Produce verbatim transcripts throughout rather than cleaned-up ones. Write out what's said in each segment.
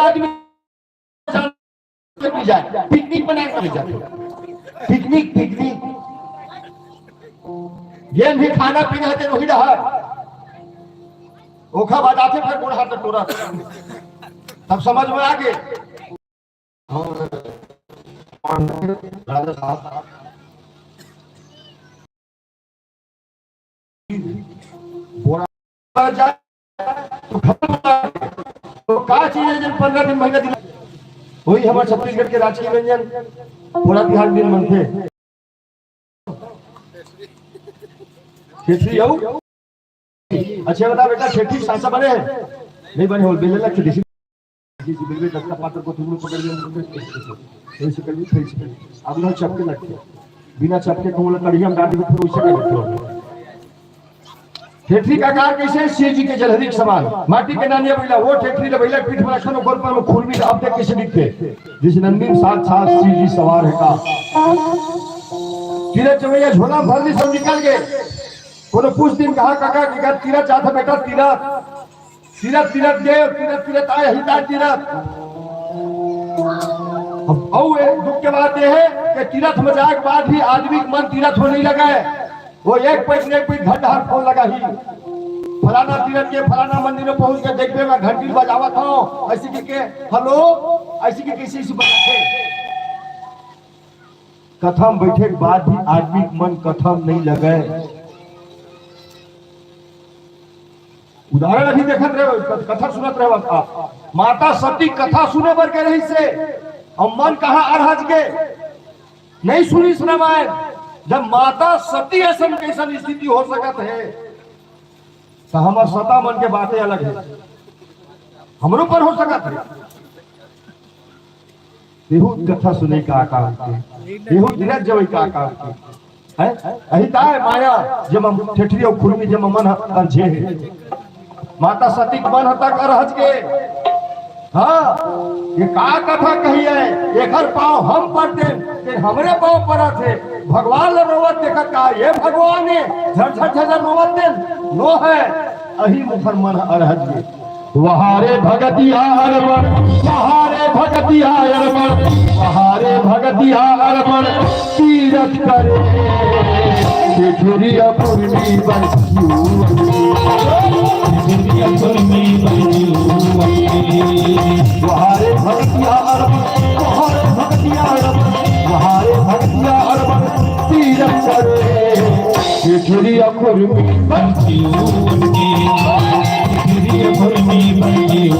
आदमी जान के पी जाए, पिकनिक मनाए के जाथे। Picnic, picnic. जेन भी खाना पीना हे, तेन वही डहर। ओखर बाद आथे, फेर गोड़ हाथ टोरा। तब समझ में आ गे। राजा साहब, बोरा जाए तो घर बना दे। तो का चीज हे, जब पंद्रह दिन, महीना दिन, वही हमर छत्तीसगढ़ के राजकीय व्यंजन, पोड़ा तिहार दिन मनथे। ठेठरी अउ अच्छा बता बेटा, ठेठरी सासा बने हे? नहीं बने हो, बेले लगथे, देसी, देसी बेले दस्ता पातर को तुम लोग पकड़ लिया, तो इसे कर ली, फिर इसे कर ली। अब ना चपके लगथे, बिना चपके कहूँ लकड़िया में डाल दे, फिर उसे कर लेते हो। ठेठरी का आकार कैसे? शिव जी के जलहरी के समान। माटी के नानिया बइला, वो ठेठरी ले बइला पीठ पर रखन, ओकर पर में खुरमी, अब देख कैसे दिखथे, जैसे नंदी में साक्षात शिव जी सवार हे का। तीरथ चवैया झोला भर ली, सब निकल गए। कोनो पूछ दिन कहा, "काका, काका, तीरथ जात हे बेटा, तीरथ।" तीरथ, तीरथ गए, तीरथ, तीरथ आए, हिता तीरथ। अब अउ ए दुख के बात ये हे कि तीरथ में जाए के बाद भी आदमी के मन तीरथ में नहीं लगे। वो एक पैर, एक पैर घर डहर फोन लगा ही। फलाना तीरथ के फलाना मंदिर में पहुंच के देखबे, मैं घंटी बजावत हूँ, ऐसी के, के, हेलो, ऐसी के कैसे, ऐसी बजाथे। कथा में बैठे के बाद भी आदमी के मन कथा में नहीं लगे। उदाहरण अभी देखत रहे, क-, कथा सुनत रहे आप। माता सती कथा सुने बर के रहिसे, अउ मन कहाँ अरहज के, नहीं सुनिस रामायण। जब माता सती असन कैसन स्थिति हो सकत हे, तो हमर सता मन के बातें अलग हे, हमरो पर हो सकत हे। एहू कथा सुने का काम के, एहू तीरथ जवई का काम के। हैं? अही ताय माया, जेमा ठेठरी अउ खुरमी, जेमा मन ह अरझे हे। माता सती के मन ह तक अरहज के। हाँ, ये का कथा कही हे? एकर पाँव हम परतेन, ते हमरे पाँव परत हे। भगवान ल रोवत देखत का, ये भगवान हे, झरझर झरझर रोवत तेन, नो हे, अही मुखर मन ह अरहज के। वहारे भगतिया अरबन, वहारे भगतिया अरबन, वहारे भगतिया अरबन, तीरथ करे। ठेठुरिया पुरनी बंसियो, ठेठुरिया पुरनी बंसियो। वहारे भगतिया अरबन, वहारे भगतिया अरबन, वहारे भगतिया अरबन, तीरथ करे। ठेठुरिया खुरमी बंसियो, ठेठुरिया खुरमी बंसियो।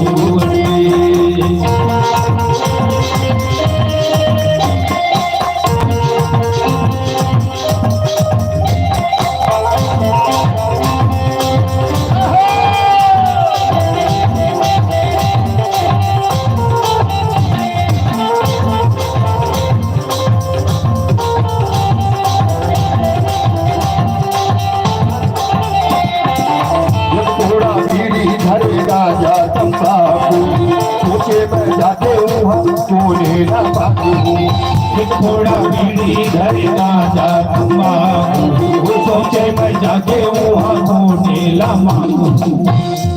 एक थोड़ा बीड़ी धरे गांजा तंबाकू, सोचे मैं जाके वहाँ कोने ना पाकू। एक थोड़ा बीड़ी धरे गांजा तंबाकू, सोचे मैं जाके वहाँ कोने ना पाकू।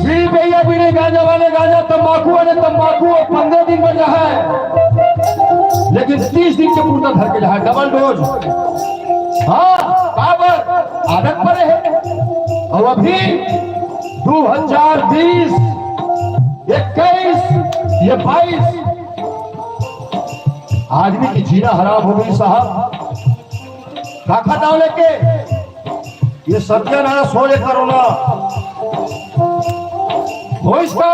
बीड़ी भैया बीड़ी, गांजा वाले गांजा, तंबाकू वाले तंबाकू, और पंद्रह दिन में जो है, लेकिन तीस दिन के पूरा धर के जो है, डबल डोज। हाँ, काबर आदत पड़े हे। अउ अभी दो हज़ार बीस, इक्कीस, ये बाईस, आदमी की जीना हराम हो गई साहब। काखा दाव लेके ये सत्यानाश हो ले कोरोना। हो इसका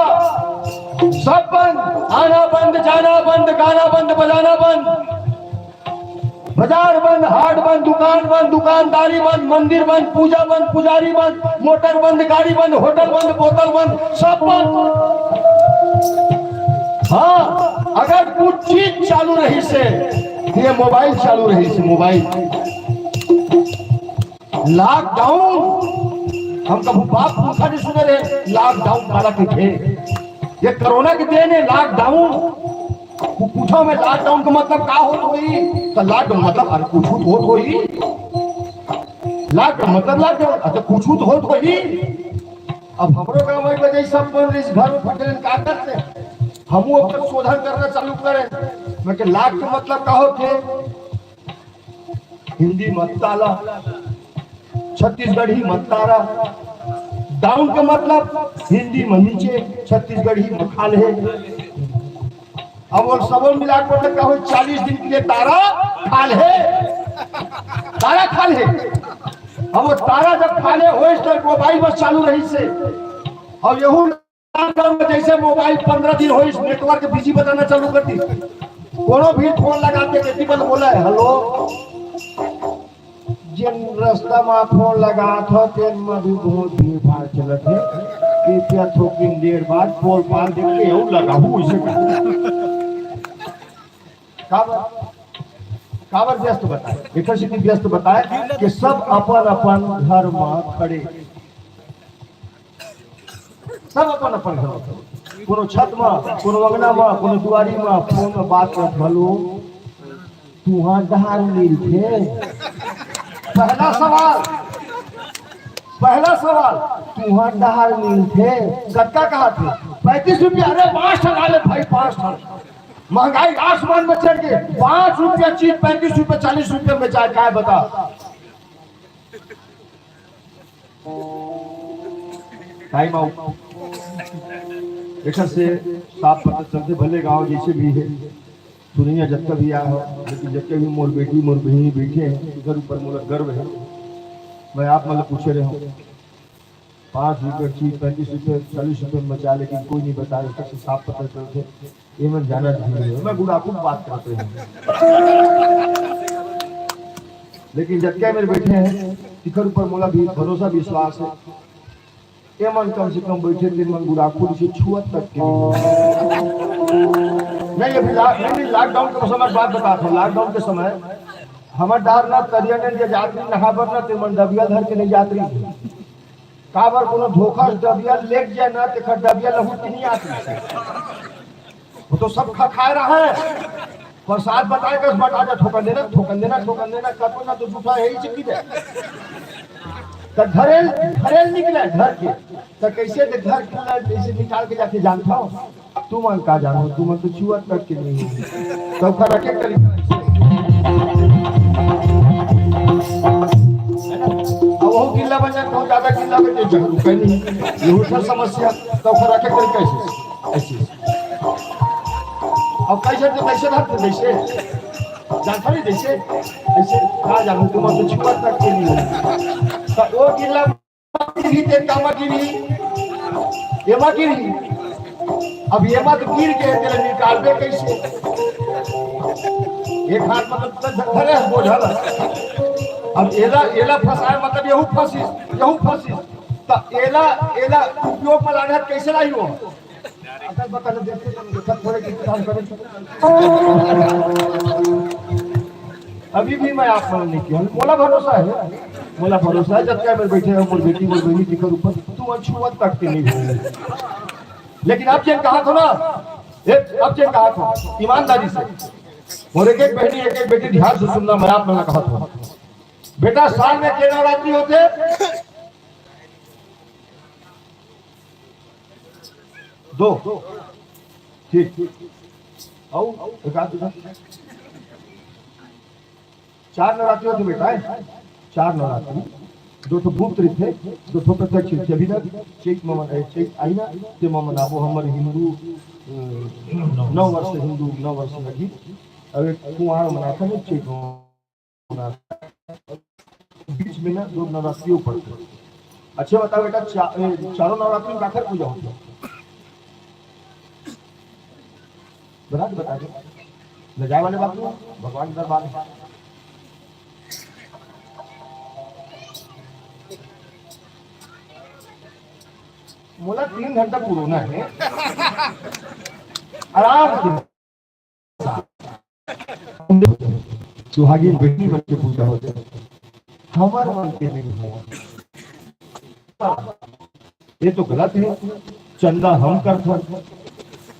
सब बंद, आना बंद, जाना बंद, गाना बंद, बजाना बंद। बाजार बंद, हाट बंद, दुकान बंद, दुकानदारी बंद, मंदिर बंद, पूजा बंद, पुजारी बंद, मोटर बंद, गाड़ी बंद, होटल बंद, बोतल बंद, सब बंद। हाँ, अगर कुछ चीज चालू रहिसे, ये मोबाइल चालू रहिसे, मोबाइल। लॉकडाउन, हम कभू बाप पुरखा नहीं सुने रहे, लॉकडाउन काला कहिथे। ये कोरोना के देन हे, लॉकडाउन। वो पूछो मैं, लॉकडाउन का मतलब का होत होही? तो लॉकडाउन मतलब, अरे, कुछ तो होत होही। लॉकडाउन मतलब लॉकडाउन, अच्छा, कुछ तो होत होही। अब हमरो गाँव में बजे सब बंद रहिस, घर में फटकन का करते? हमू अपन शोधन करना चालू करें। मैं के लाख के मतलब का होथे? हिंदी म ताला, छत्तीसगढ़ी म तारा। डाउन के मतलब हिंदी म नीचे, छत्तीसगढ़ी म खाल्हे। अब वो सबो मिला के मतलब का हो, चालीस दिन के लिए तारा खाल्हे, तारा खाल्हे। अब वो तारा जब खाल्हे होइस तो मोबाइल बस चालू रहिसे। अब यहू लॉकडाउन में जैसे मोबाइल पंद्रह दिन होइस, नेटवर्क बिजी बताना चालू कर दी। कोनो भी फोन लगा के बेटी बल बोला है, "हेलो।" जेन रास्ता में फोन लगात हो, तेन में भी बहुत भीड़ भाड़ चलत है। कृपया थोकिन देर बाद पोल पाल देख के अउ लगाहू, इसे कहा। काबर, काबर व्यस्त बताए, एकर सेती व्यस्त बताए कि सब अपन अपन घर में खड़े, सब अपन अपन घर में खड़े, कोनो छत में, कोनो अंगना में, कोनो दुआरी में, फोन में बात करत, "हेलो, तुहां डहार मिलथे?" पहला सवाल, पहला सवाल, "तुहां डहार मिलथे?" कतका कहा थे? "पैंतीस रुपया।" अरे, पांच ठन ला ले भाई, पांच ठन। महंगाई आसमान में चढ़ के पांच रुपया चीज पैंतीस रुपया, चालीस रुपया में बेचाए, काय बता? Time out. एकर से साफ पता चलथे, भले गांव जैसे भी है, सुनैया जतका भी आए हो, लेकिन जतके भी मोर बेटी, मोर बहिनी बैठे हैं, एकर ऊपर मोला गर्व है। मैं आप मन ल पूछे रहे हूँ, पांच रुपये चीज पैंतीस रुपये, चालीस रुपये में बचा, लेकिन कोई नहीं बता, एकर से साफ पता चलथे, ये मन जाना नहीं है। मैं गुड़ाखू बात करते हैं, लेकिन जतके मेरे बैठे हैं, एकर ऊपर मोला भी भरोसा, विश्वास है। ये मन कम से कम बैठे, ते मन गुड़ाखू से छुअत तक के नहीं। नहीं, अभी लॉक-, नहीं, नहीं, लॉकडाउन के समय बात बतात हूँ। लॉकडाउन के समय हमर डहर ना तरिया नंदिया जात रही नहा बर ना, ते मन डबिया धर के नहीं जात रही। काबर कोनो धोखा से डबिया लेके जाए ना, तेखर डबिया लहुट के नहीं आत रही। वो तो सब खा खाए रहा है। प्रसाद बताए, बस बटा जा, ठोकन देना, ठोकन देना, ठोकन देना, कतो ना तो जूठा है ही चिपकी दे। तो घरेल, घरेल निकले घर के, तो कैसे दे घर के जैसे निकाल के जाके जानता हूँ। तुमन का जानो, तुमन तो छुअत तक के नहीं हो। तो ओकर रखे करी। अब वो गिल्ला बन जाए, तो ज्यादा गिल्ला बन जाए, जरूर कहीं नहीं। ये होता समस्या, तो ओकर रखे करी कैसे? ऐसे। अब कैसे तो कैसे रहते जैसे? जानता नहीं जैसे? ऐसे कहा जानो, तुमन तो छुअत तक के नहीं हो। तो वो गिल्ला गिरी ते कामा गिरी, एमा गिरी। अब एमा तो गिर के तेला निकालबे कैसे? एक हाथ मतलब तो धरे है बोझल। अब एला, एला फंसाए मतलब यहू फंसिस, यहू फंसिस। तो एला, एला उपयोग में लाने कैसे लाई हो? अगर बता दे, देखते तो देखा थोड़े की काम करे। अभी भी मैं आप मन नहीं किया, मोला भरोसा है, मोला भरोसा है, जब क्या मेरे बैठे हैं, मोर बेटी, मोर बहनी, जिकर ऊपर तू अछुआ तक के नहीं हो। लेकिन आप जेन कहा थो ना, ए, आप जेन कहा थो, ईमानदारी से, मोर एक एक बहनी, एक एक बेटी, ध्यान से सुनना, मैं आप मन कहा थो, बेटा, साल में के नवरात्रि होते? दो। ठीक। अउ एक आध दिन। चार नवरात्रि होथे बेटा, चार नवरात्रि। दो ठो गुप्त रहिथे, दो ठो प्रत्यक्ष रहिथे। अभी ना चैत में मन-, ए, चैत आई ना, ते में मनाबो हमर हिंदू, अ, नव वर्ष, हिंदू नव वर्ष लगी। अब एक कुंवार मनाता है चैत में। बीच में ना दो नवरात्रियों पड़ते हैं। अच्छा बताओ बेटा, चा-, ए, चारों नवरात्रि में काखर पूजा होती है? बता दे, बता दे। ले जाए वाले बात नहीं, भगवान के दरबार में। मोला तीन घंटा पुरोना है। आराम से। सुहागिन बेटी बन के पूजा होथे, हमर मन के नहीं हो। ये तो गलत है। चंदा हम करथन,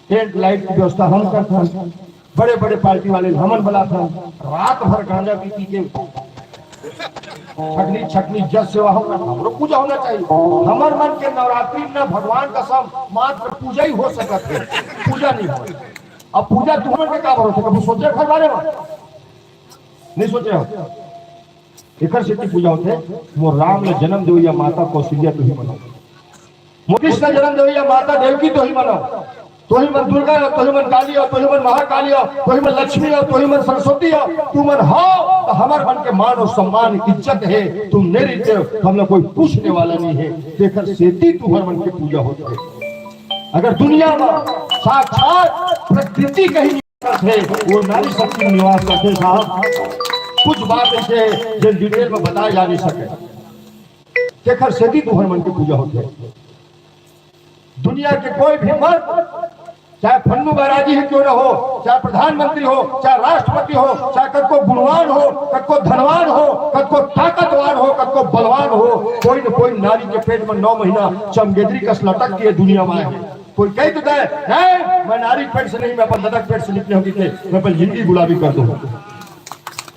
टेंट लाइट की व्यवस्था हम करथन, बड़े बड़े पार्टी वाले हमन बलाथन, रात भर गांजा पी पी के छकनी छकनी जस सेवा होना, हमरो पूजा होना चाहिए। हमर मन के नवरात्रि में भगवान कसम मात्र पूजा ही हो सकत है, पूजा नहीं हो। अब पूजा तुमन के का भरोसे, कभी सोचे घर बारे में नहीं सोचे हो। एकर सेती पूजा होथे, मोर राम ल जन्म देवइया माता कौशल्या तुही मन हो, मोर कृष्ण जन्म देवइया माता देवकी तुही मन हो, तुही मन दुर्गा हो, तुही मन काली हो, तुही मन महाकाली हो, तुही मन लक्ष्मी हो, तुही मन सरस्वती हो, तुमन हो तो हमर मन के मान और सम्मान इज्जत है। तुम नहीं रहते हो, हमला कोई पूछने वाला नहीं है। तेकर सेती तुहर मन के पूजा होथे। अगर दुनिया में साक्षात प्रकृति कहीं करथे, वो नारी शक्ति में निवास करथे साहब। कुछ बात ऐसे है जो डिटेल में बताया जा नहीं सके। तेखर सेती तुहर मन के पूजा होथे। दुनिया के कोई भी मर्द, चाहे फन्नू बैरागी ही क्यों ना हो, चाहे प्रधानमंत्री हो, चाहे राष्ट्रपति हो, चाहे कतको गुणवान हो, कतको धनवान हो, कतको ताकतवान हो, कतको बलवान हो, कोई न कोई नारी के पेट में नौ महीना चमगेदरी कस लटक के दुनिया में आए हैं। कोई कह तो दे, नहीं, मैं नारी पेट से नहीं, मैं अपन ददक पेट से निकले होंगे के, मैं अपन जिंदगी गुलाबी कर दूं।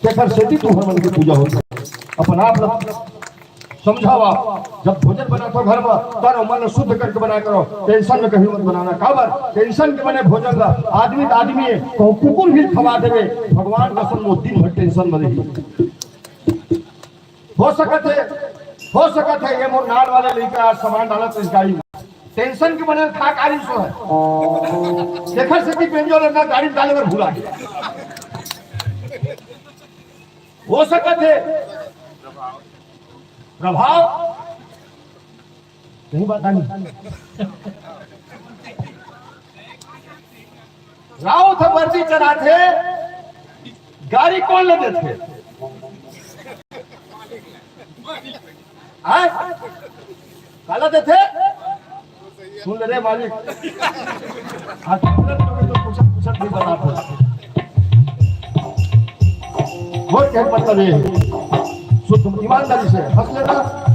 तेखर सेती तुहर मन के पूजा होथे। अपन आप ल समझावा, जब भोजन बनाथो घर में, तन और मन शुद्ध करके बनाया करो। टेंशन में कभी मत बनाना। काबर? टेंशन के बने भोजन ला आदमी त आदमी है, कहूँ कुकुर भी खवा देवे, भगवान कसम वो दिन भर टेंशन में रही। हो सकत है, हो सकत है ये मोर नाल वाले लइका आज सामान डालत इस गाड़ी में। टेंशन के बने खा कारी सो है। देखा से कि पेंजो लड़ना गाड़ी में डाले बर भुला गया। हो सकत है प्रभाव। सही बात है। राउत ह बरदी चराथे, गाड़ी कौन ले देथे? आय? काला देथे? सुन ले रे मालिक। हाँ, तो पूछत, पूछत, पूछत भी बता दो। मोर कहे मतलब ये है, शुद्ध ईमानदारी से हंस लेना।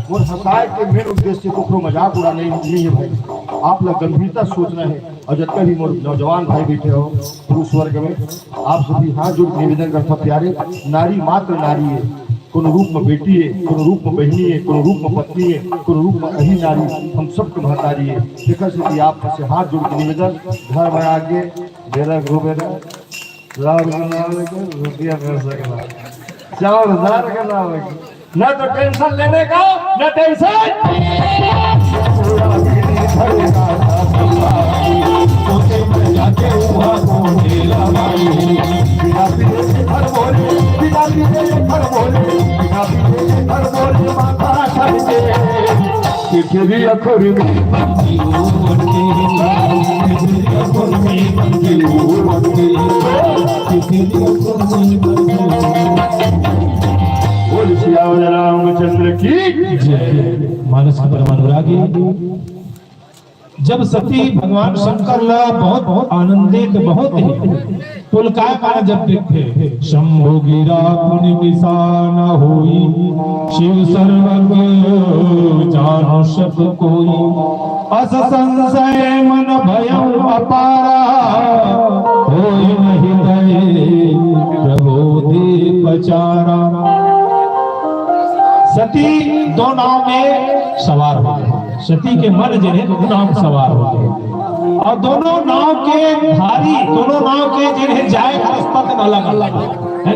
मोर हंसाए के मेन उद्देश्य ककरो मजाक उड़ाना नहीं, नहीं है भाई। आप लोग गंभीरता से सोचना है। और जतका भी मोर नौजवान भाई बैठे हो पुरुष वर्ग में, आप सभी हाथ जोड़ के निवेदन करता प्यारे, नारी मात्र नारी है। कोनो रूप में बेटी है, कोनो रूप में बहनी है, कोनो रूप में पत्नी है, कोनो रूप में अही नारी, हम सबके महतारी है। तेकर से कि आप से हाथ जोड़ के निवेदन, घर में आके मेरा गुरु मेरा राम का नाम लेके रुपया कर सकला, चार हजार का नाम लेके, ना तो टेंशन लेने का, ना टेंशन। तेरी अखर में बंदी हो बंदी, तेरी अखर में बंदी हो बंदी, तेरी अखर में बंदी हो। बोल सियावर रामचंद्र की जय। मानस के परम अनुरागी, जब सती भगवान शंकर ला बहुत, बहुत आनंदित, बहुत ही पुलकायमान जब देखथे, शंभु गिरा पुनि निशान होई, शिव सर्वज्ञ जानु सब कोई। अस संशय मन भयउ अपारा, होई न हृदय प्रबोधि पचारा। सती दो नाव में सवार हो गए। सती के मन जे हे, दो नाव में सवार हो गए। और दोनों नाव के भारी, दोनों नाव के जे हे जाए का रास्ता तक अलग अलग है।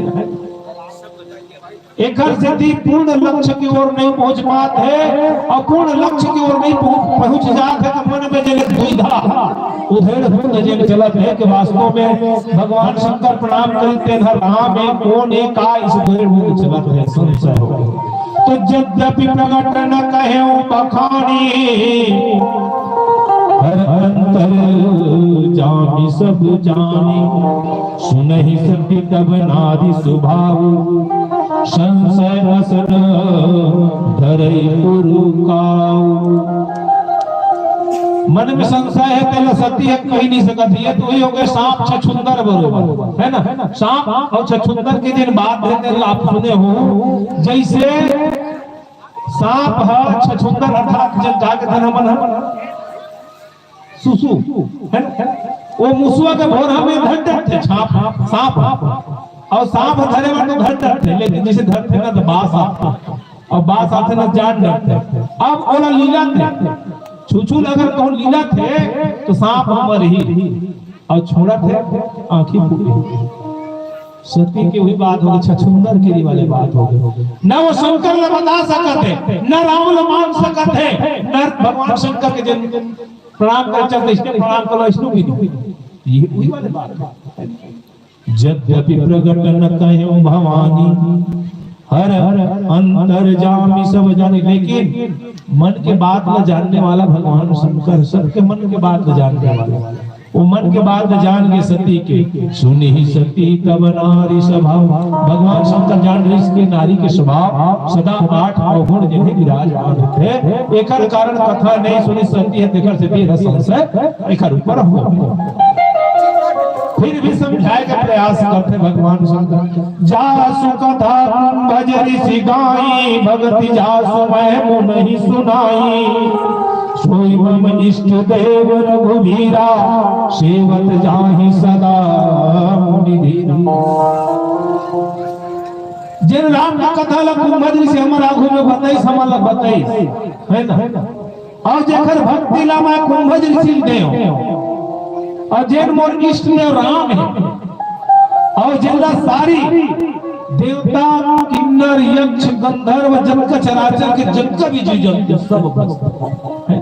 एकर सेती पूर्ण लक्ष्य की ओर नहीं पहुंच पात हे और पूर्ण लक्ष्य की ओर नहीं पहुंच, पहुंच जात हे, तो मन में जे दुविधा, उधेड़ बुन जे चलत हे कि वास्तव में भगवान शंकर प्रणाम करित तेन ह राम हे, कोन हे, का, इस उधेड़ बुन चलत हे, संशय हो। तो यद्यपि प्रगट न कहेउ बखानी, हर अंतर जामि सब जानी। सुनहि सती तब नारी सुभाव, संशय असन धरई पुरकाव। मन में संशय हे, तेला सती हे, कहि नहीं सकत हे। ये तो वही हो गए सांप छछुंदर बरोबर, है ना? सांप और छछुंदर के दिन बात हे, तेला आप सुने हो, जैसे सांप ह छछुंदर अर्थात जन का कथन हमन ह सुसु, है ना? वो मुसुआ के भोरहा में धर देथे छाप, सांप। अउ सांप धरे बर तो धर डरथे, लेकिन जइसे धरथे ना तो बास आथे, अउ बास आथे ना जान डरथे। अब ओला लीलथे, छुछुल अगर कहूं लीलथे तो सांप मरही, अउ छोड़थे आंखी फूटही। सती के उही बात होगे, छछूंदर गिरी वाले बात होगे। ना वो शंकर ला बता सकत हे, ना राम ला मान सकत हे, ना भगवान शंकर के जन प्रणाम करे चलथे, इसके प्रणाम करो, इसको भी नहीं। ये उही वाले बात हे। जद्यपि प्रगट न कहें भवानी, हर अंतर्जामी सब जानी, लेकिन मन के बात ला जानने वाला भगवान शंकर, सबके मन के बात ला जानने वाला। वो मन के बात ला जान के सती के, सुनहि सती तब नारी स्वभाव। भगवान शंकर जान रहिस के नारी के स्वभाव, सदा आठ अवगुण जिन्हें विराजमान होथे। एकर कारण कथा नहीं सुनिस सती हे, तेकर सेती एला संशय एकर ऊपर हो। फिर भी समझाए के प्रयास करथे भगवान शंकर। जासु कथा कुंभज ऋषि गाई, भगति जासु मैं मुनहि सुनाई। सोई मम इष्ट देव रघुवीरा, सेवत जाहि सदा मुनि धीरा। जेन राम के कथा ला कुंभज ऋषि हमर आगू में बताइस, हमन ला बताइस, है ना? अउ जेकर भक्ति ला मैं कुंभज ऋषि देव, अउ जेन मोर इष्ट देव राम हे, अउ जेला सारी देवता, किन्नर, यक्ष, गंधर्व, जतका चराचर के जतका भी जीव जंतु सब भक्त हे।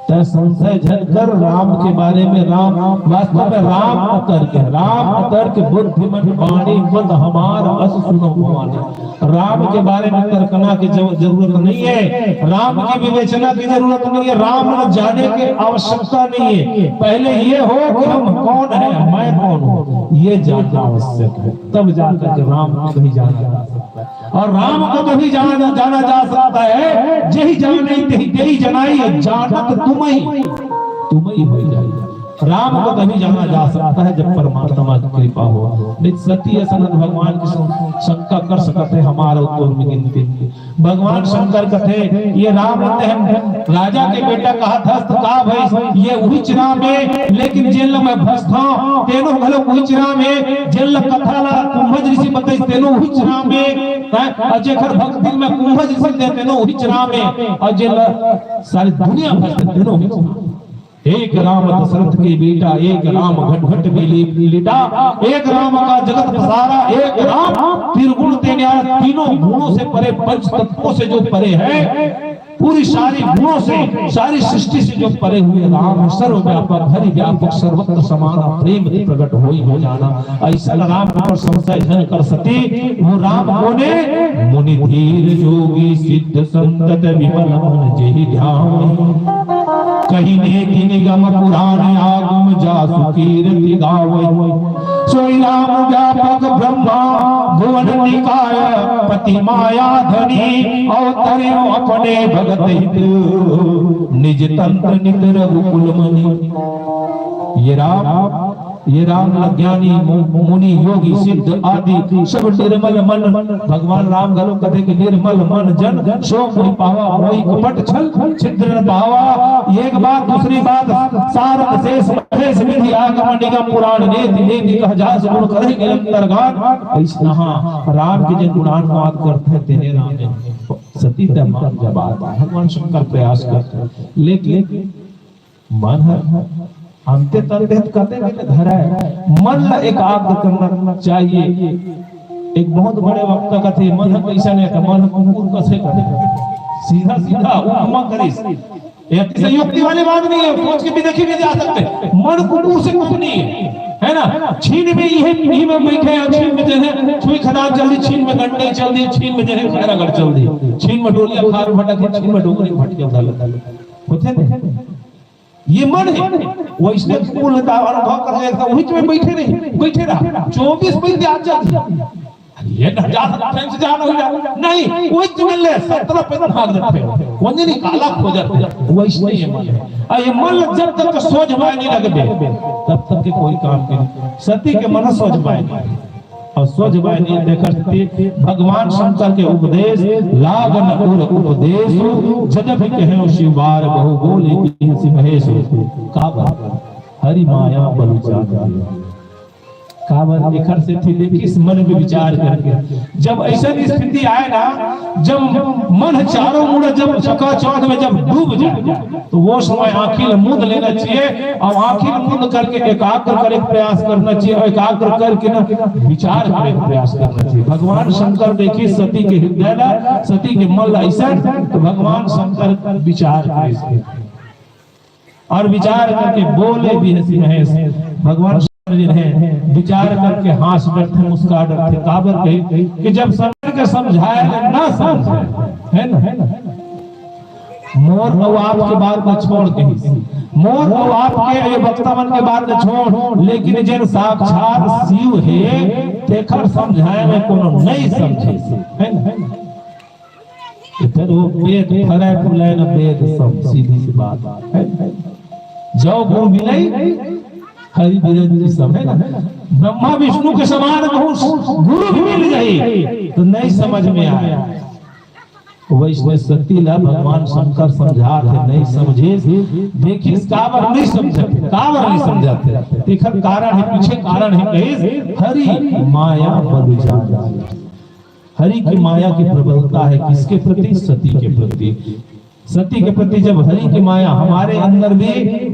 त संशय झन कर राम के बारे में। राम, वास्तव में राम अतर्क हे, राम अतर्क। बुद्धिमन बाणी मत हमार अस सुनो भवानी। राम के बारे में तर्कना की जरू-, जरूरत नहीं है, राम की विवेचना की जरूरत नहीं है, राम न जाने की आवश्यकता नहीं है। पहले ये हो कि हम कौन है, मैं कौन हूँ, ये जानना आवश्यक है, तब जाकर के राम को कहीं जाना जा सकता है। और राम को तभी जाना, जाना जा सकता है, जेहि जाने तेहि तेहि जनाई, जानत तुम ही, तुम ही हो जाए। राम को तभी जाना जा सकता है जब परमात्मा की कृपा हो। नहीं सती असन भगवान की शं-, शंका कर सकत हे, हमार अउ तोर में गिनती। भगवान शंकर कथे, ये राम ते हम राजा के बेटा कहाथस त का भइस, ये उहिच राम हे, लेकिन जेन ल मैं भसथंव, तेनो घलो उहिच राम हे, जेन ल कथा ला कुंभज ऋषि बताइस, तेनो उहिच राम हे, हैं? अउ जेकर भक्ति में कुंभज ऋषि दे, तेनो उहिच राम हे, अउ जेन ल सारी दुनिया भस दे, तेनो उहिच राम हे। एक राम दशरथ के बेटा, एक राम घट घट में ले-, लेटा, एक राम का जगत पसारा, एक राम त्रिगुण ते न्यारा, तीनों गुणों से परे, पंच तत्वों से जो परे है, पूरी सारी गुणों से, सारी सृष्टि से जो परे हुए राम, सर्वव्यापक, हरि व्यापक, सर्वत्र समाना, प्रेम प्रगट होई हो जाना। अइसन राम पर संशय झन कर सती, वो राम कोने? मुनि धीर जोगी सिद्ध संतत विमल मन जेहि ध्यान। कहि नेति निगम पुराण आगम जासु कीरति गावै। सोई राम व्यापक ब्रह्मा भुवन निकाय पति माया धनी। अवतरे अपने भगत हित निज तंत्र नित रघुकुल मनि। ये राम, ये राम ल ज्ञानी मु-, मुनि योगी सिद्ध आदि सब निर्मल मन। भगवान राम घलो कथे कि निर्मल मन जन सो मोहि पावा, मोहि कपट छल छिद्र न पावा। एक बात, दूसरी बात, सारद शेष महेश विधि आगम निगम पुराण नेति नेति कह जास गुण करहि निरंतर गान। अइसना राम के जेन गुणानुवाद करथे तेने राम हे। सती ते मान जब बात भगवान शंकर प्रयास करथे, लेकिन मन ह अंते तंते कते भी न धरय। मन ला एकाग्र करना चाहिए। एक बहुत बड़े वक्ता कथे, मन ह कइसन हे, त मन ह कुकुर कसे कथे, सीधा सीधा उपमा करिस। ये संयुक्ति वाली बात नहीं है, सोच के भी देखे भी जा सकते। मन कुकुर से कुछ नहीं है, है ना? छीन में ये, ये में बैठे हैं, छीन में जो है छुई खदान चल दी, छीन में गंडई चल दी, छीन में जो है खैरागढ़ चल दी, छीन में डोलिया खार भटक, छीन में डोकरी भटके उधर होते थे। ये मन है, वइसने कुकुर ला अनुभव कर लेथे, वही में बैठे रही, बैठे रहा, चौबीस बजे आज चल। अरे, ये ना जा सकता, टाइम से जाना हो जा। नहीं, वही में ले, सत्रह पे भाग जाथे, वंजनी काला खो जाथे, वइसने ये मन है। अउ ये मन जब तक सोझ बाय नहीं लगबे, तब तक के कोई काम के नहीं। सती के मन सोझ बाय नहीं। अउ सोझ बाय नहीं, तेकर सेती भगवान शंकर के उपदेश, लाग न उर उपदेश, जदपि कहेउ शिव बार बहु बोले बिहसि महेश। का बात? हरि माया बलि जान दे। काबर एकर सेती देखिस मन में विचार करके। जब ऐसन स्थिति आए ना, जब मन चारों मुड़ा जब चकाचौंध में जब डूब जाए, तो वो समय आँखी ल मूंद लेना चाहिए और आँखी ल मूंद करके एकाग्र करे के प्रयास करना चाहिए और एकाग्र करके ना विचार करे के प्रयास करना चाहिए। भगवान शंकर देखिस सती के हृदय ला, सती के मन ला ऐसन, तो भगवान शंकर विचार करे और विचार करके बोले बिहसी महेश। भगवान शंकर जी हैं, विचार करके हाँस डरथे, मुस्का डरथे। काबर कहे कि जब शंकर के समझाए ले ना समझे, है ना, है ना, मोर अउ आप के बात ला छोड़ दे, मोर अउ आप के ये वक्ता मन के बात ला छोड़, लेकिन जेन साक्षात शिव हे, तेखर समझाए में कोनो नहीं समझे, है ना, है ना। तो फिर वो वेद फरै फुलै न वेद सम, सीधी सी बात है। जौ गुरु मिलई हरि बिरंज सम, है ना? ब्रह्मा विष्णु के समान कहूँ गुरु भी मिल जाई तो नहीं समझ में आए। वैष्णव सती ला भगवान शंकर समझाथे, नहीं समझे, देखिस काबर नहीं समझाथे, काबर नहीं समझाथे, तेखर कारण है, पीछे कारण है, कहिस हरि माया बल जान। हरि की माया की प्रबलता है किसके प्रति? सती के प्रति। सती के प्रति जब हरि की माया हमारे अंदर भी,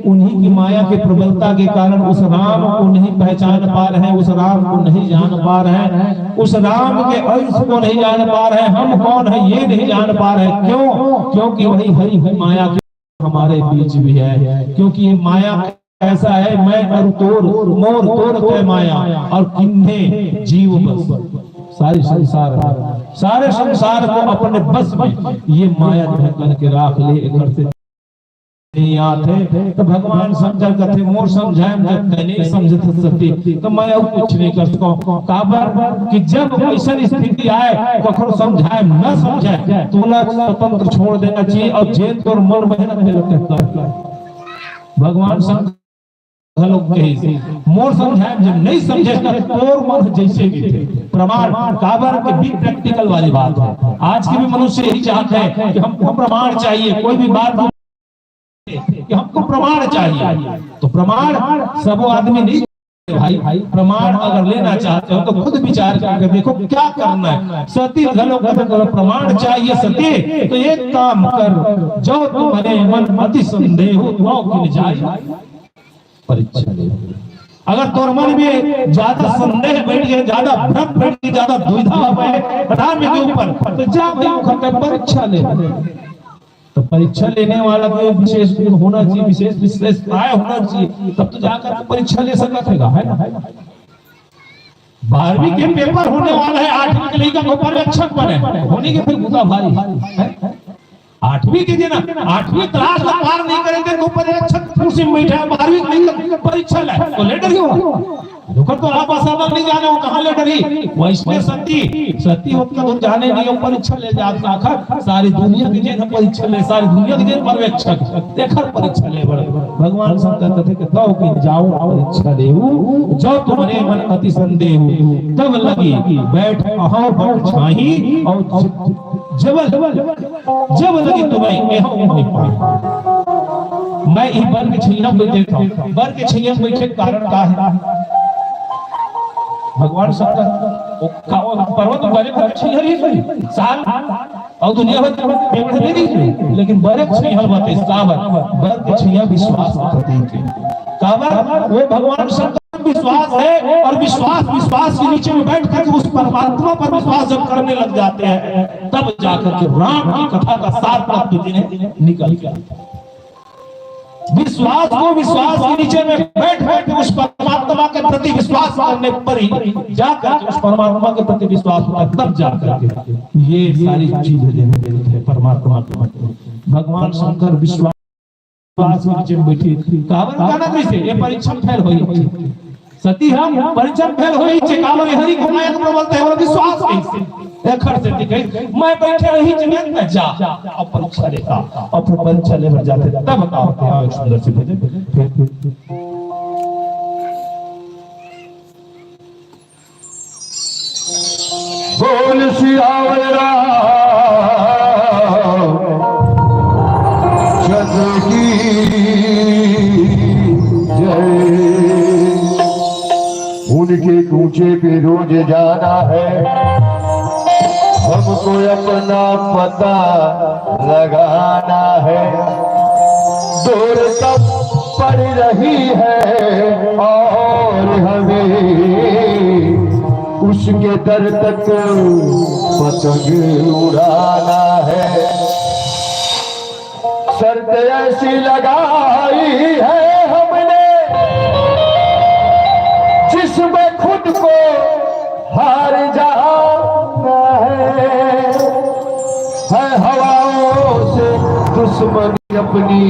उन्हीं की माया की प्रबलता के कारण उस राम को नहीं पहचान पा रहे हैं, उस राम को नहीं जान पा रहे हैं, उस राम के अंश को नहीं जान पा रहे हैं, हम कौन है ये नहीं जान पा रहे हैं। क्यों? क्योंकि वही हरि की माया के हमारे बीच भी है, क्योंकि ये माया ऐसा है, मैं और तोर, मोर तोर तय माया, और किन्हे जीव बस। सारे संसार, सारे संसार को अपने बस में ये माया जो है करके राख ले, एकर से नहीं आते। तो भगवान शंकर कथे, मोर समझाए में जब तैं नहीं समझत सती, तो मैं अब कुछ नहीं कर सकूं। काबर कि जब ऐसा स्थिति आए, कखरो समझाए न समझाए, तोला स्वतंत्र छोड़ देना चाहिए और जेन तोर मन में है ना, तेला कर। भगवान शंकर घलो कहिस, मोर समझाए जब नहीं समझे ना, तोर मन जैसे भी थे। प्रमाण, काबर के भी प्रैक्टिकल वाली बात है। आज के भी मनुष्य यही चाहते हैं कि हमको प्रमाण चाहिए, कोई भी बात कि हमको प्रमाण चाहिए। तो प्रमाण सबो आदमी नहीं, भाई, प्रमाण अगर लेना चाहते हो तो खुद विचार करके देखो क्या करना है। सती घलो कथे, "प्रमाण चाहिए सती, तो एक काम कर, जो तुम्हरे मन अति संदेह हो, तो किन जाए परीक्षा ले।" अगर तोर मन में ज्यादा संदेह बैठ गया, ज्यादा भ्रम बैठ गया, ज्यादा दुविधा हो गए राम के ऊपर, तो जा भाई, ओकर परीक्षा ले। तो परीक्षा लेने वाला को विशेष गुण होना चाहिए, विशेष विशेषताएं होना चाहिए, तब तो जाकर के परीक्षा ले सकत है, है ना? बारहवीं के पेपर होने वाला है, आठवीं के लइका को पर्यवेक्षक बने, होने के फिर बुता भारी है। आठवीं के दिन, आठवीं क्लास का पार नहीं करे थे तो पर्यवेक्षक कुर्सी में बैठा है, बारहवीं के लइका परीक्षा ले, तो ले डरी हो। ओकर तो आप असाबक नहीं जाने, वो कहाँ ले डरी। वैष्णव सती, सती होत का तो जाने नहीं, वो परीक्षा ले जात आखर, सारी दुनिया के जेन परीक्षा ले, सारी दुनिया के जेन पर्यवेक्षक, तेखर परीक्षा ले बर। भगवान शंकर कथे के तौ कि जाओ परीक्षा लेऊ, जो तुम्हरे मन अति संदेह, तब लगी बैठ अहौ बन छाही, और जब, जब लगी तुम्हें, एहौ मोहि पाही। मैं ई बर के छैया में बैठे था। बर के छैया में बैठे के कारण का है? भगवान शंकर, वो का-, वो पर्वत ऊपर बर के छैया रही थी। साल, और दुनिया भर के पेड़ नहीं रही थी। लेकिन बर के छैया बात है, सावन, बर के छैया विश्वास का प्रतीक है। काबर? वो भगवान शंकर विश्वास है, और विश्वास, विश्वास के नीचे में बैठ करके उस परमात्मा पर विश्वास जब करने लग जाते हैं, तब जाकर के राम की कथा का सार प्राप्त जिन्हें निकल के आता है। विश्वास को, विश्वास के नीचे में बैठ बैठ के उस परमात्मा के प्रति विश्वास करने पर ही जाकर के उस परमात्मा के प्रति विश्वास होता है, तब जाकर के ये सारी चीजें देने देते हैं परमात्मा के प्रति। भगवान शंकर विश्वास विश्वास के नीचे में बैठी। काबर कहना कैसे? ये परीक्षा में फेल होई। सती हम परीक्षा में फेल होई, चे काबर ये हरि को माया को प्रबलता है, वो विश्वास नहीं। एखर सेती कही, मैं बैठे रही जमीन में जा, अब परीक्षा लेता, अब फिर परीक्षा लेकर जाते, तब का होता है, एक सुंदर सी भजन। फिर, फिर, फिर। बोल सियावर रामचंद्र की जय। के कूचे पे रोज जाना है, हमको अपना पता लगाना है। दूर तक पड़ रही है और हमें उसके दर तक पतंग उड़ाना है। शर्त ऐसी लगाई है हमने, जिसमें खुद को हार जाना है। है हवाओं से दुश्मनी अपनी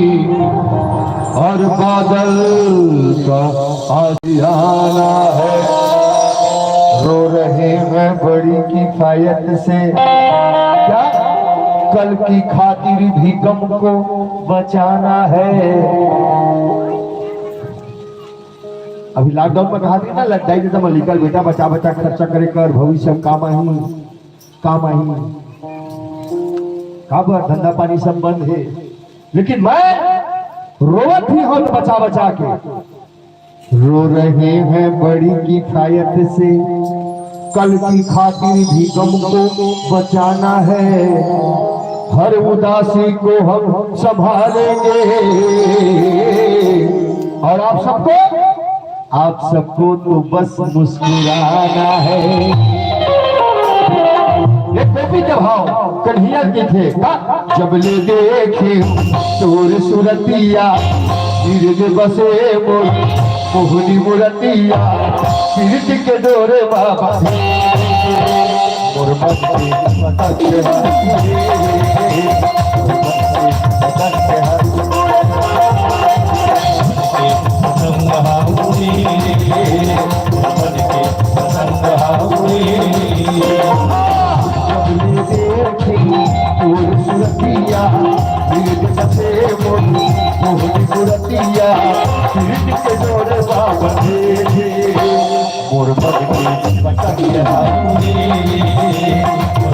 और बादल का आशियाना है। रो रहे हैं बड़ी किफायत से, क्या कल की खातिर भी गम को बचाना है। अभी लॉकडाउन में कहा थी ना, लड्डाई जैसा मलिका बेटा बचा बचा खर्चा करे कर, भविष्य में काम आही, काम आही। का बर धंधा पानी सब बंद है, लेकिन मैं रोवत ही हूँ बचा बचा के। रो रहे हैं बड़ी किफायत से, कल की खातिर भी गम को बचाना है। हर उदासी को हम संभालेंगे। और आप सबको, आप सबको तो बस मुस्कुराना है। एक गोपी के भाव कन्हैया के थे का? जब ले देखी तोर सुरतिया, गिरज बसे मोर मोहनी मुरतिया, पीरित के डोर बाबा। मोर मन के पतंग हर, मोर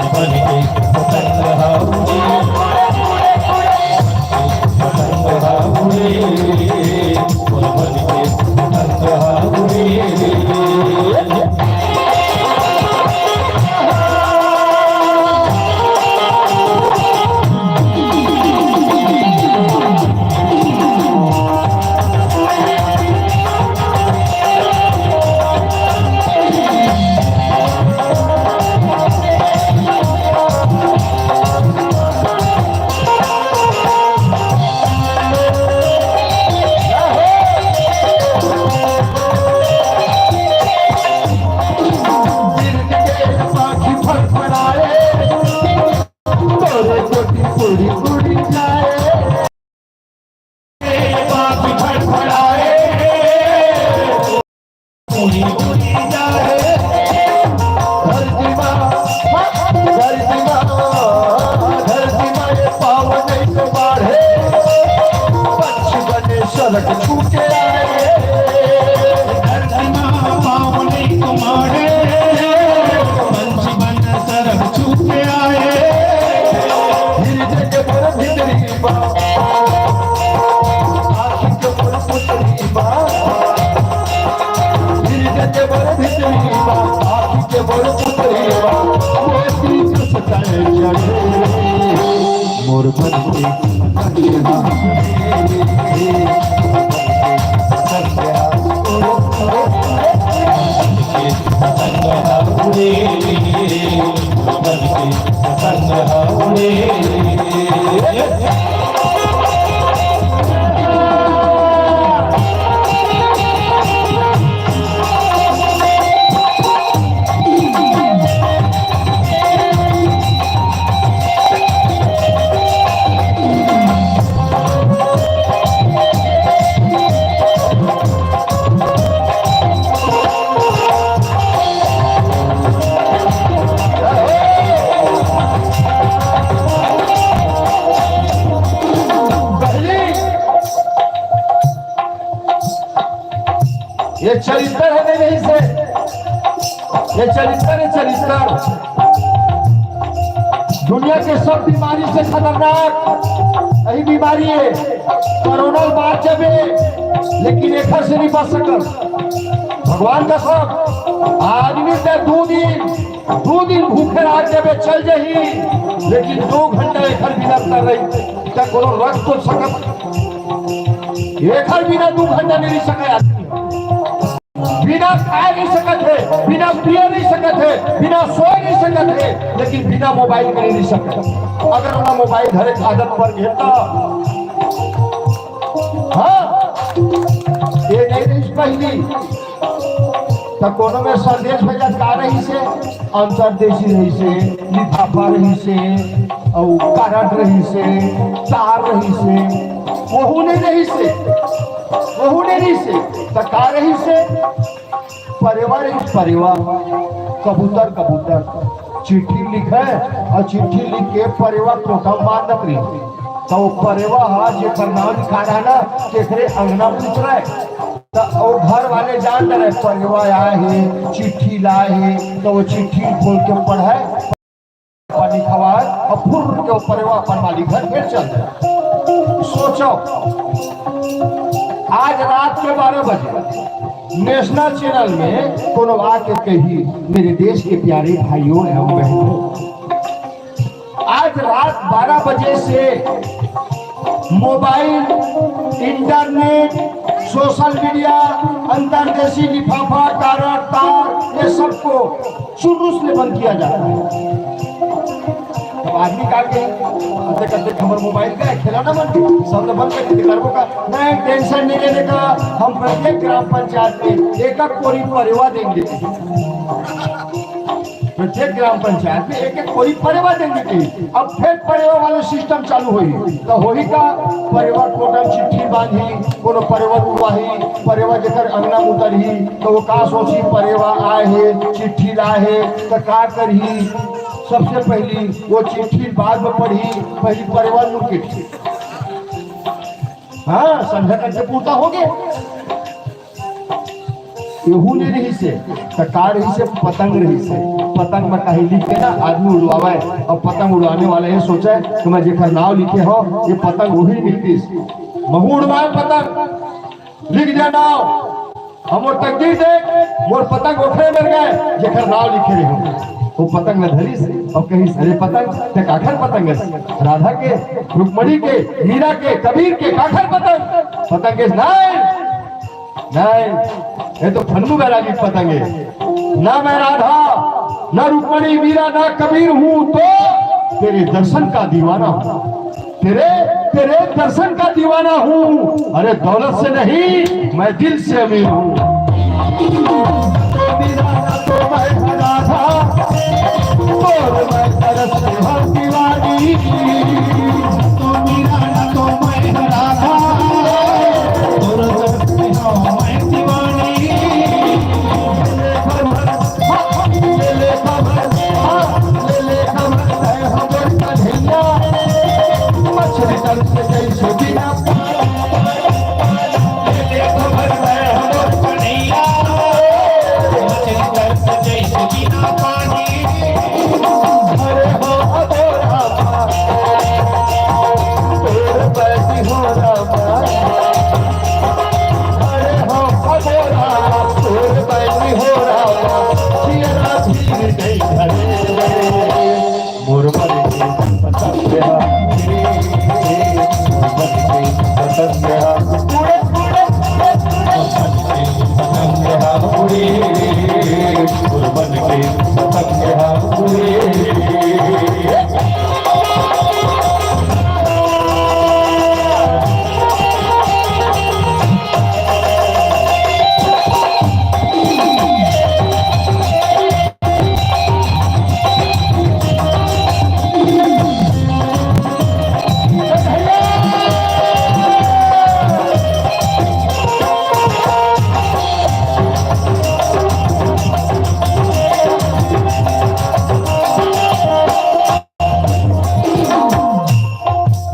मन के पतंग हर। सड़क छू के आए। धरती माँ पावनी तुम्हारे, पंच बन सड़क छू के आए। हिरदे के मोर भीतरी बा, आँखी के मोर पुतरी बा। हिरदे के मोर भीतरी बा, आँखी के मोर पुतरी बा। मोती जस तले चढ़े। मोर मन के ये चरित्र है नहीं, नहीं से, ये चरित्र है, चरित्र। दुनिया के सब बीमारी से खतरनाक यही बीमारी है। कोरोना मार जबे, लेकिन एकर से नहीं बच सकल। भगवान कसम, आदमी ते दू दिन, दू दिन भूखे रह के बे चल जाही, लेकिन दू घंटा एखर बिना कर रही, ते कोनो रख तो सकत, एखर बिना दू घंटा नहीं रह सके आदमी। बिना खाए नहीं सकत हे, बिना पिए नहीं सकत हे, बिना सोए नहीं सकत हे, लेकिन बिना मोबाइल के नहीं रह सकत। अगर ओला मोबाइल धरे के आदत पड़ गे त, हाँ, ये नहीं रहिस पहली, त कोनो में संदेश भेजत का रहिस हे? अंतरदेशी रहिस हे, लिफाफा रहिस हे, अउ कारड रहिस हे, तार रहिस हे, वहू नहीं रहिस हे, वहू नहीं रहिस हे, त का रहिस हे? परेवा रहिस, परेवा, कबूतर, कबूतर। चिट्ठी लिखे अउ चिट्ठी लिख के परेवा कोठा म बांध देत रहिस। त वो परेवा ह जेकर नाव लिखाय रहय ना, तेकरे अंगना म उतरय। त वो घर वाले जान डरय, परेवा आय हे, चिट्ठी लाय हे, त वो चिट्ठी खोल के पढ़य, पानी खवाय अउ फुर्र के वो परेवा अपन मालिक घर फेर चल दे। सोचो, आज रात के बारह बजे नेशनल चैनल में कोनो आके कही, मेरे देश के प्यारे भाइयों एवं बहनों, आज रात बारह बजे से मोबाइल, इंटरनेट, सोशल मीडिया, अंतरदेशी लिफाफा, कारड, तार, ये सबको चुरुस ले बंद किया जाता है। अब आदमी का के अते कते हमर मोबाइल का खेलौना मन के सब ले बंद कर दे, करबो का? नहीं, टेंशन नहीं लेने का। हम प्रत्येक ग्राम पंचायत में एक एक कोरी परेवा देंगे। प्रत्येक ग्राम पंचायत में एक एक कोरी परेवा देंगे कि अब फेर परेवा वाला सिस्टम चालू होही, त होही का? परेवा कोठा म चिट्ठी बांधही, कोनो परेवा उड़वाही, परेवा जेकर अंगना म उतरही, त वो का सोचही, परेवा आय हे, चिट्ठी लाय हे, त का करही? सबसे पहली वो चिट्ठी बाद में पढ़ही, पहली परेवा ल मुड़ के। हाँ, समझा करके पूरा हो गया। एहू नहीं रहिस हे, त का रहिस हे? पतंग रहिस हे। पतंग म काहीं लिख के ना आदमी उड़वावय, अउ पतंग उड़वाने वाला ये सोचय कि मैं जेकर नाव लिखे हंव, ये पतंग वही मिलतिस। महूं उड़वाय पतंग, लिख दे नाव, अउ मोर तकदीर देख, मोर पतंग ओखरे मेर गे, जेकर नाव लिखे रहे हंव। वो पतंग ल धरिस अउ कहिस, अरे पतंग, ते काखर पतंग हस? राधा के, रुक्मणी के, मीरा के, कबीर के, काखर पतंग? पतंग कहिस, नहीं, नहीं, ये तो फन्नू बैरागी की पतंग है। ना मैं राधा, ना रुक्मणी, मीरा, ना कबीर हूँ, तो तेरे दर्शन का दीवाना हूँ। तेरे, तेरे दर्शन का दीवाना हूँ। अरे दौलत से नहीं, मैं दिल से अमीर हूँ।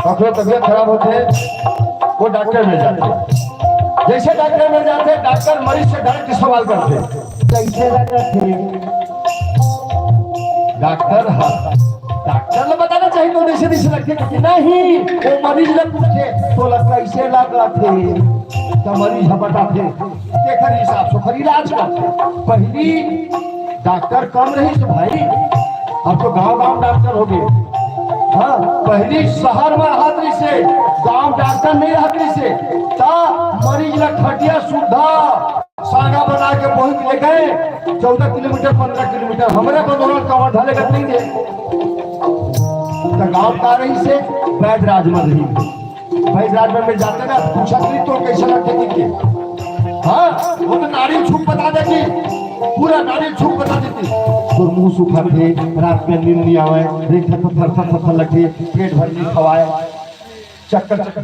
कखरो तबीयत खराब होथे, वो डॉक्टर मेर जाथे। जैसे डॉक्टर मेर जाथे, डॉक्टर मरीज से डायरेक्ट सवाल करथे, कैसे लगत हे? डॉक्टर ह, डॉक्टर ल बताना चाहिए तो जैसे जैसे लगथे कि नहीं, वो मरीज ल पूछथे, तोला कैसे लगत हे? त मरीज ह बताथे, तेखर हिसाब से ओखर इलाज करथे। पहिली डॉक्टर कम रहिस भाई, अब तो गांव-गांव डॉक्टर हो गे। हाँ, पहिली शहर म रहत रहिसे, गांव डॉक्टर नइ रहत रहिसे, त मरीज ल खटिया सुद्धा सांगा बना के बोहिक ले गए, चौदह किलोमीटर, पन्द्रह किलोमीटर, हमरे बदौलत कमर ढले गत नइ दे। त गांव का रहिसे, बैद राज म रहिसे। बैद राज म मैं जाते ना, पूछत नहीं तो कैसे लगथे कि के? हाँ, वो तो नाड़ी छुप बता देती, पूरा नाड़ी छुप बता देती। तोर मुंह सुखाथे, रात में नींद नहीं आवे, देख थर थर थर थर लगथे, पेट भर नहीं खवाए, चक्कर चक्कर।